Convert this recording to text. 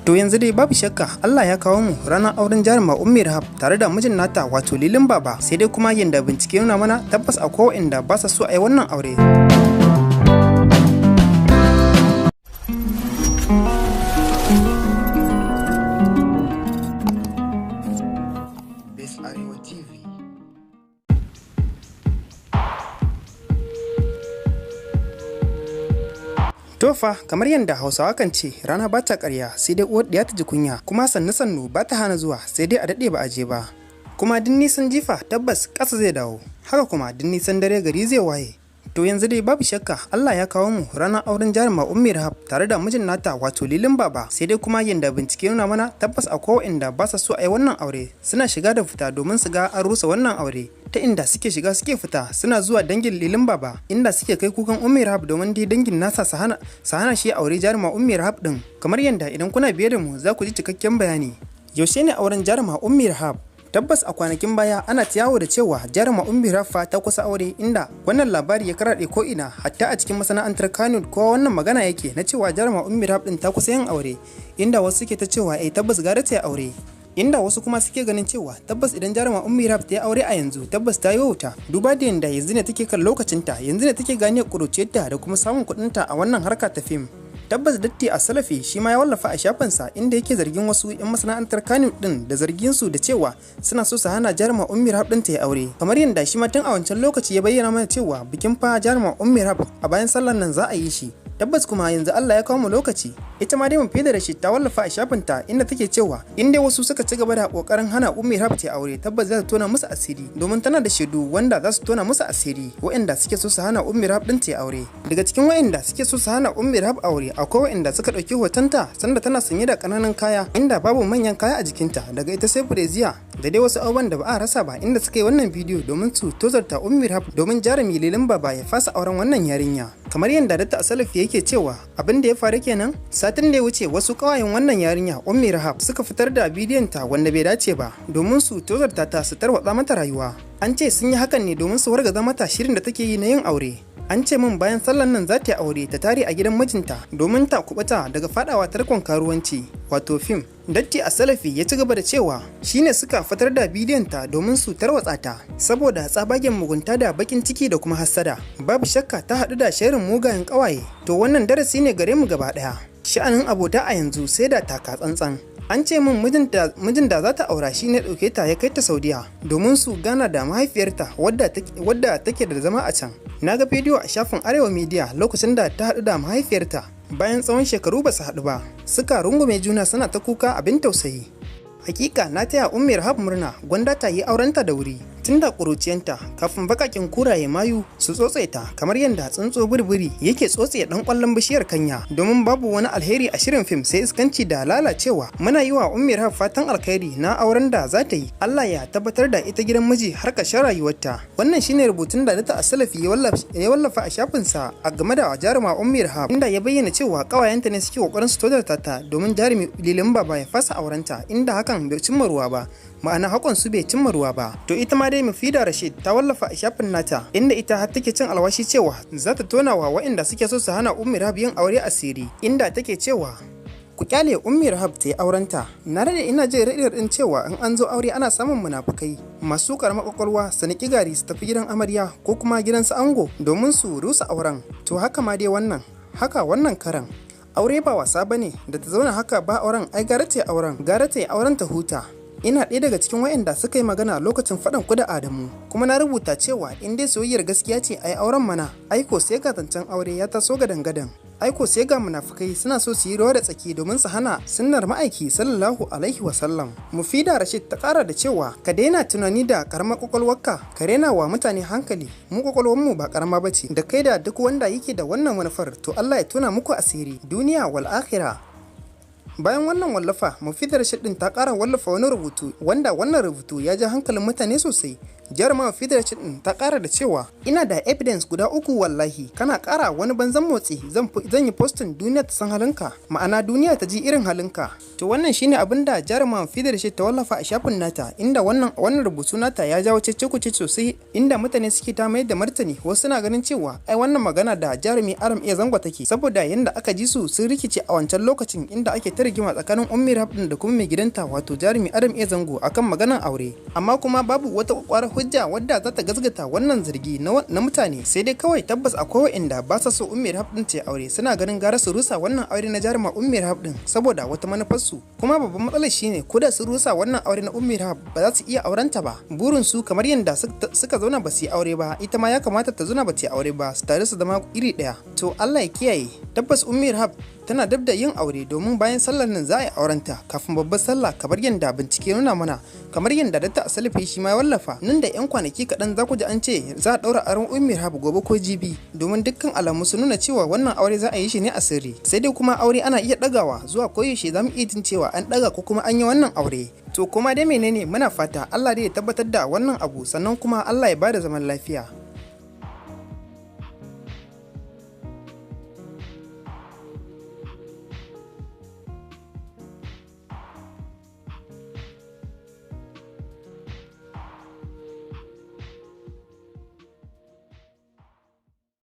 To yanzu dai babu shakka Allah ya kawo mu ranar auren jaruma Ummi Rahab tare da mijin nata wato Lilin Baba, sai dai kuma yanda bincike nuna mana tabbas akwai waɗanda ba sa so a yi wannan aure. Best Arewa TV. Tofa kamar yadda Hausawa kan ce rana ba ta ƙarya sai dai uwar ɗiya ta ji kunya, kuma sannu sannu ba ta hana zuwa sai dai a daɗe ba a je ba. Kuma duk nisan jifa tabbas ƙasa zai dawo, haka kuma duk nisan dare gari zai waye. To yanzu dai babu shakka Allah ya kawo mu ranar auren jaruma Ummi Rahab tare da mijin nata wato Lilin Baba, sai dai kuma yanda bincike nuna mana tabbas akwai waɗanda ba sa so a yi wannan aure, suna shiga da fita domin su ga an rusa wannan aure. Ta inda suke shiga suke fita suna zuwa dangin Lilin Baba inda suke kai kukan Ummi Rahab domin dai dangin nasa su hana shi aure jaruma Ummi Rahab din. Kamar yanda idan kuna biye da mu za ku ji cikakken bayani. Yaushe ne auren jaruma Ummi Rahab? Tabbas a kwanakin baya ana ta yawo da cewa jaruma Ummi Rahab fa ta kusa aure, inda wannan labari ya karaɗe ko ina hatta a cikin masana'antar Kano kowa wannan magana yake na cewa jaruma Ummi Rahab din ta kusa yin aure, inda wasu suke ta cewa eh tabbas gara ta yi aure. Inda wasu kuma suke ganin cewa tabbas idan jaruma Ummi Rahab ta yi aure a yanzu tabbas ta yi wauta, duba da yanda yanzu ne take kan lokacinta, yanzu ne take gane ƙuruciyarta da kuma samun kuɗinta a wannan harka ta fim. Tabbas Datti a Salafi shi ma ya wallafa a shafinsa inda yake zargin wasu 'yan masana'antar Kano din da zargin su da cewa suna so su hana jaruma Ummi Rahab din ta yi aure. Kamar yadda shi ma tun a wancan lokaci ya bayyana mana cewa bikin fa jaruma Ummi Rahab a bayan sallar nan za a yi shi. Tabbas kuma yanzu Allah ya kawo mu lokaci. Ita ma dai Mufida Rashid ta wallafa a shafinta inda take cewa in dai wasu suka ci gaba da kokarin hana Ummi Rahab ta aure tabbas za ta tona musu asiri, domin tana da shaidu wanda za su tona musu asiri waɗanda suke so su hana Ummi Rahab din ta aure. Daga cikin waɗanda suke so su hana Ummi Rahab aure akwai waɗanda suka ɗauki hotonta sanda tana sanye da ƙananan kaya inda babu manyan kaya a jikinta, daga ita sai Freziya da dai wasu abubuwan da ba a rasa ba, inda suka yi wannan bidiyo domin su tozarta Ummi Rahab domin jarumi Lilin Baba ya fasa auren wannan yarinya. Kamar yadda Datta Asalafi yake cewa abin da ya faru kenan satin da ya wuce, wasu kawayen wannan yarinya Ummi Rahab suka fitar da bidiyon ta wanda bai dace ba domin su tozarta ta su tarwatsa mata rayuwa. An ce sun yi hakan ne domin su wargaza mata shirin da take yi na yin aure. An ce min bayan sallan nan za ta yi aure ta tare a gidan mijinta domin ta kubuta daga fadawa tarkon karuwanci wato fim. Datti a Salafi ya ci gaba da cewa shine suka fitar da bidiyon ta domin su tarwatsa ta saboda tsabagen mugunta da bakin ciki da kuma hassada. Babu shakka ta haɗu da shirin mugayen ƙawaye. To wannan darasi ne gare mu gaba ɗaya. Sha'anin abota a yanzu sai da taka tsantsan. An ce min mijin da za ta aura shi ne ɗauke ta ya kai ta Saudiya domin su gana da mahaifiyarta wadda take da zama a can. Na ga bidiyo a shafin Arewa Media lokacin da ta haɗu da mahaifiyarta bayan tsawon shekaru ba su haɗu ba, suka rungume juna suna ta kuka abin tausayi. Hakika na taya Ummi Rahab murna, gwanda ta yi aurenta da wuri tun da ƙuruciyanta kafin bakakin kuraye mayu su tsotse ta kamar yadda tsuntsu burburi yake tsotse dan kwallon bishiyar kanya, domin babu wani alheri a shirin fim sai iskanci da lalacewa. Muna yi wa Ummi Rahab fatan alkhairi na auren da za ta yi, Allah ya tabbatar da ita gidan miji har ƙarshen rayuwarta. Wannan shine rubutun da Data Asalafi ya wallafa a shafinsa a game da jaruma Ummi Rahab, inda ya bayyana cewa ƙawayenta ne suke kokarin su tozarta ta domin jarumi Lilin Baba ya fasa aurenta, inda hakan bai cimma ruwa ba, ma'ana hakon su bai cimma ruwa ba. To ita ma dai Mufida Rashid ta wallafa a shafin nata inda ita har take cin alwashi cewa za ta tona wa waɗanda suke so su hana Ummi Rahab yin aure asiri, inda take cewa ku kyale Ummi Rahab ta yi aurenta. Na rade ina jin raɗin cewa in an zo aure ana samun munafukai masu karamar kwakwalwa su niki gari su tafi gidan amarya ko kuma gidan su ango domin su rusa auren. To haka ma dai wannan, haka wannan karan aure ba wasa bane da ta zauna haka ba auren, ai gara ta yi auren, gara ta yi auren ta huta. Ina ɗaya daga cikin waɗanda suka yi magana lokacin faɗan ku da Adamu, kuma na rubuta cewa in dai soyayyar gaskiya ce ai auren mana, aiko sai ga zancen aure ya taso gadan gadan. Aiko sai ga munafukai suna so su yi ruwa da tsaki domin su hana sunnar ma'aiki sallallahu alaihi wasallam. Mufida Rashid ta ƙara da cewa ka daina tunani da karamar kwakwalwarka, ka rena wa mutane hankali, mu kwakwalwarmu ba karama ba ce, da kai da duk wanda yake da wannan manufar to Allah ya tona muku asiri duniya wal akhirah. Bayan wannan wallafa, Mufida Rashid din ta ƙara wallafa wani rubutu wanda wannan rubutu ya ja hankalin mutane sosai. Jarumar Fidel din ta kara da cewa, "Ina da evidence guda uku, wallahi kana kara wani banzan motsi zan yi posting, duniya ta san halinka, ma'ana duniya ta ji irin halinka." To wannan shine abin da jarumar Fidel ta wallafa a shafin nata, inda wannan rubutu nata ya jawo cece-kuce sosai, inda mutane suke ta mayar da martani. Wasu suna ganin cewa ai wannan magana da jarumi Adam A Zango take, saboda yanda aka ji su sun rikice a wancan lokacin, inda ake ta rigima tsakanin Ummi Rahab da kuma mai gidanta, wato jarumi Adam A Zango, akan maganan aure. Amma kuma babu wata kwakwarar hujja wadda za ta gazgata wannan zargi na mutane, sai dai kawai tabbas akwai wa'inda ba sa so Ummi Rahab din ta aure, suna ganin gara su rusa wannan aure na jaruma Ummi Rahab din saboda wata manufarsu. Kuma babban matsalar shine, ko da su rusa wannan aure na Ummi Rahab, ba za su iya aurenta ba. Burin su, kamar yadda suka zauna ba su yi aure ba, ita ma ya kamata ta zauna ba ta yi aure ba, su tare su zama iri ɗaya. To Allah ya kiyaye. Tabbas Ummi Rahab tana dab da yin aure, domin bayan sallar nan za a yi aurenta kafin babbar sallah, kamar yadda bincike nuna mana, kamar yadda Datta Asalifi shi ma ya wallafa. Nan da yan kwanaki kaɗan za ku ji an ce za a ɗaura auren Ummi Rahab gobe ko jibi, domin dukkan alamu sun nuna cewa wannan aure za a yi shi ne a sirri. Sai dai kuma aure ana iya ɗagawa zuwa koyaushe, za mu iya jin cewa an ɗaga ko kuma an yi wannan aure. To kuma dai menene, muna fata Allah dai ya tabbatar da wannan abu, sannan kuma Allah ya bada zaman lafiya.